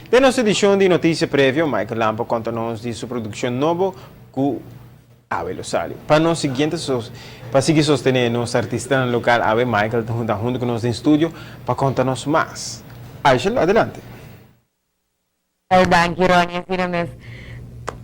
Den nos edicion di Noticia Previo, Michael Lampe a conta nos di su produccion nobo cu awe lo sali. Pa nos siguiente pa sigui sostene nos artistanan local awe Michael ta hunta hunto cu nos den studio pa conta nos mas. Aishel, adelante. Danki, Ronnie, asina mes.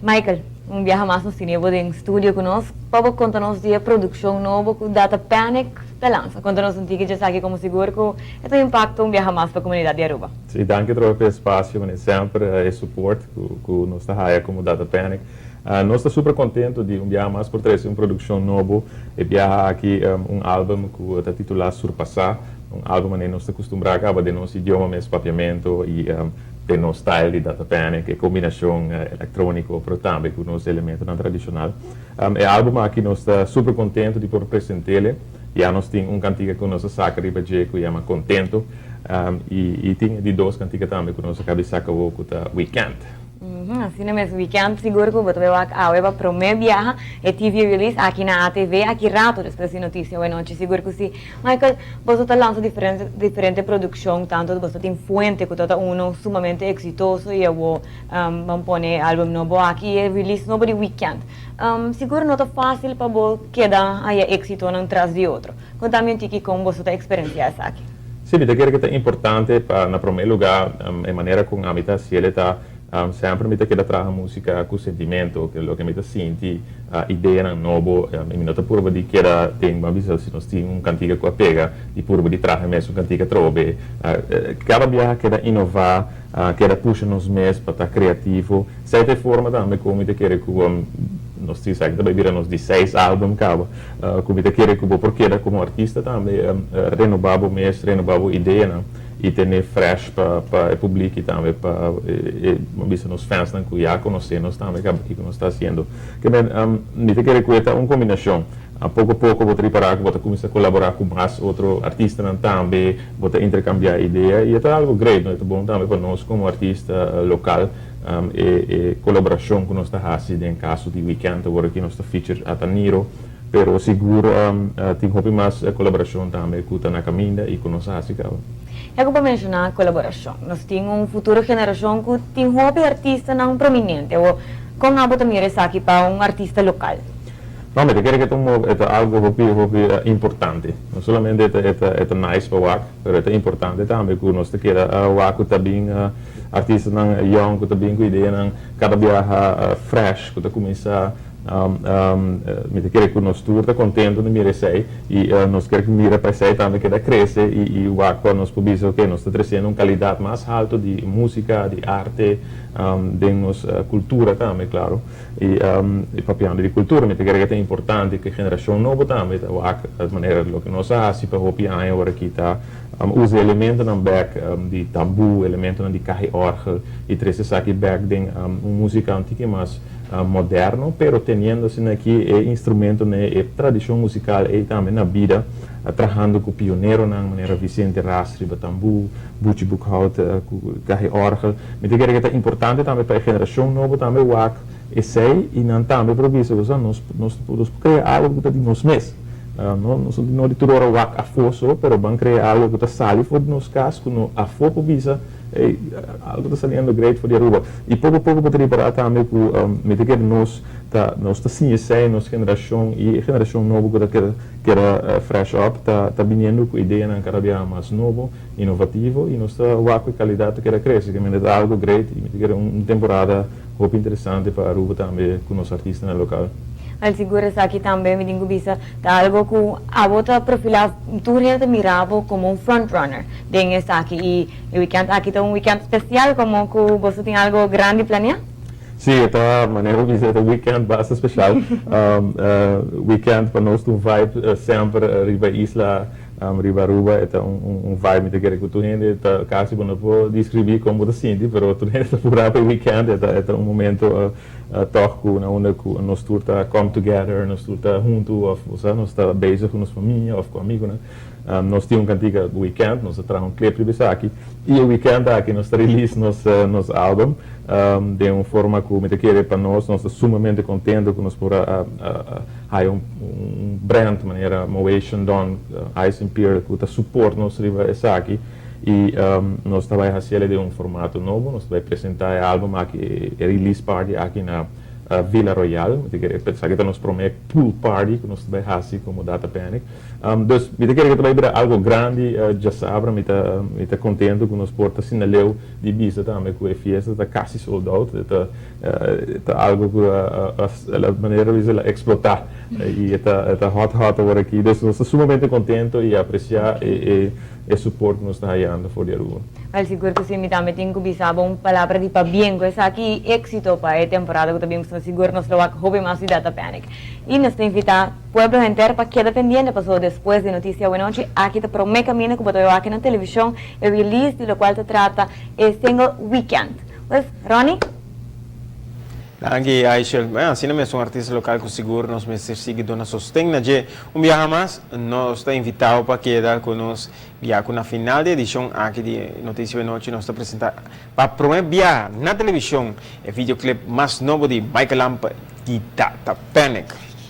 Michael, un biaha mas nos tene bo den studio cu nos pa bo conta nos di e produccion nobo cu Data Panic ta lansa. Conta nos un tiki dje esaki como sigur cu e ta un impacto un biaha mas pa comunidad di Aruba. Si, danki trobe pa e espacio, manera semper e support cu nos ta haya como Data Panic. Nos ta super contento di un biaha mas por trece un produccion nobo. E biaha aki un album cu ta titula Surpasa, un album manera nos ta custumbra caba den nos idioma mes, Papiamento, y den nos style di Data Panic, e combinacion electronico pero tambe cu nos elementonan tradicional. E album aki nos ta super contento di por presentele. Ya nos tin un cantica cu nos a saca riba dje cu yama Contento y tin di dos cantica tambe cu nos a caba di saca awo cu ta Weekend. Asina mes, Weekend sigur cu bo ta bay wak awe pa prome biaha e TV release aki na ATV aki rato despues di noticia awe nochi, sigur cu si. Michael, boso ta lansa diferente diferente produccion, tanto boso tin Fuente cu ta uno sumamente exitoso y awo ban pone e album nobo aki y e release nobo di Weekend. Sigur no ta facil pa bo keda haya exitonan tras di otro. Contami un tiki con boso ta experiencia esaki. Si, mi ta kere cu ta importante pa na prome lugar e manera con ami ta haciele ta semper mi ta keda traha musica cu sentimento, cu loke mi ta sinti, ideanan nobo y mi no ta purba di keda den, ban bisa si nos tin un cantica cu a pega di purba di traha e mesun cantica atrobe. Cada biaha keda innova, keda pusha nos mes pa ta creativo. Esey ta e forma tambe cu mi ta kere cu nos tin esaki ta bay bira nos di seis album caba, cu mi ta kere cu bo por keda como artista tambe renoba bo mes, renoba bo ideanan y tene fresh pa e publico y tambe pa e bisa nos fansnan cu ya conoce nos tambe caba kico nos ta haciendo. Ke men mi ta kere cu e ta un combinacion. Poco poco bo ta ripara cu bo ta cuminsa colabora cu mas otro artistanan tambe, bo ta intercambia idea y e ta algo great, no? E ta bon tambe pa nos como artista local e colaboracion cu nos ta haci den caso di Weekend awor aki nos ta feature Ataniro, pero sigur tin hopi mas colaboracion tambe cu ta na caminda y cu nos a haci caba. Ya cu bo menciona colaboracion, nos tin un futuro generacion cu tin hopi artistanan prominente. Awor, con abo ta mira esaki pa un artista local? No, mi ta kere cu e ta algo hopi hopi importante. No solamente e ta nice pa wak, pero e ta importante tambe cu nos ta keda wak cu ta bin artistanan young, cu ta bin cu ideanan cada biaha fresh, cu ta cuminsa. Mi ta kere cu nos tur ta contento di mira esey y nos kier mira pa esey tambe keda crece y wak pa nos por bisa, ok, nos ta treciendo un calidad mas halto di musica, di arte, den nos cultura tambe, claro. Y papiando di cultura, mi ta kere cu ta importante cu e generacion nobo tambe ta wak manera loke nos a haci pa hopi aña awor aki ta usa elementonan bek di tambu, elementonan di caha orgel y trece esaki bek den un musica un tiki mas moderno, pero teniendo asina aki e instrumento, e tradicion musical ey tambe na bida, trahando cu pioneronan manera Vicente Ras riba tambu, Buchi Boekhout cu caha orgel. Mi ta kere cu ta importante tambe pa e generacion nobo tambe wak esey y nan tambe por bisa, nos crea algo cu ta di nos mes. No, nos no di tur ora wak afo so, pero ban crea algo cu ta sali for di nos cas, cu no afo por bisa, hey, algo ta saliendo great for di Aruba. Y poco poco bo ta ripara tambe cu mi ta kere nos ta siña esey, nos generacion y e generacion nobo cu ta keda fresh up ta biniendo cu ideanan cada biaha mas nobo, innovativo y nos ta wak cu e calidad ta keda crece, cu ta algo great y mi ta kere un temporada hopi interesante pa Aruba tambe cu nos artistanan local. Al sigur esaki tambe mi tin cu bisa ta algo cu abo ta profila tur hende ta mira bo como un frontrunner den esaki y e weekend aki ta un weekend special como cu boso tin algo grandi planea? Si, ta manera cu bisa, ta weekend basta special. Weekend pa nos un vibe semper riba isla, riba Aruba, ta un vibe mi ta kere cu tur hende ta casi bo no por describi con bo ta sinti, pero tur hende ta pura pa e weekend, ta un momento toch cu na unda cu nos tur ta come together, nos tur ta hunto of, o sea, nos ta bezig cu nos famia of cu amigonan. Nos tin un cantica Weekend, nos a traha un clip riba esaki y e weekend aki nos ta release nos album den un forma cu mi ta kere pa nos ta sumamente contento cu nos por a haya un brand manera Moation Don, Ice Imperial cu ta support nos riba esaki. Y nos ta bay haci'e den un formato nobo, nos ta bay presenta e album aki, e release party aki na Villa Royal. Mi ta pensa cu nos prome pool party cu nos ta bay haci como Data Panic. Dus, mi ta kere cu bay bira algo grandi, diasabra, mi ta contento cu nos por ta asina leu di bisa tambe cu e fiesta ta casi sold out, ta algo cu e manera di explota y ta hot hot awor aki. Dus nos ta sumamente contento y aprecia e support cu nos ta hayando for di Aruba. Well, sigur cu si, mi tambe tin cu bisa un palabra di pabien cu esaki, exito pa e temporada cu tambe sigur nos lo hopi mas di Data Panic. Y nos ta invita pueblo entero pa keda pendiente, paso despues di noticia awe nochi, aki ta prome caminda cu bo ta aki na television e release di locual ta trata e single "Weekend". Pues, Ronnie? Danki, Aishel. Bueno, asina mes, un artista local cu sigur nos mester sigui duna sosten na dje. Un biaha mas, nos ta invita pa keda cu nos ya cu na final di edicion aki di Noticia di Anochi nos ta presenta pa prome biaha na television e videoclip mas nobo di Michael Lampe di Data Panic.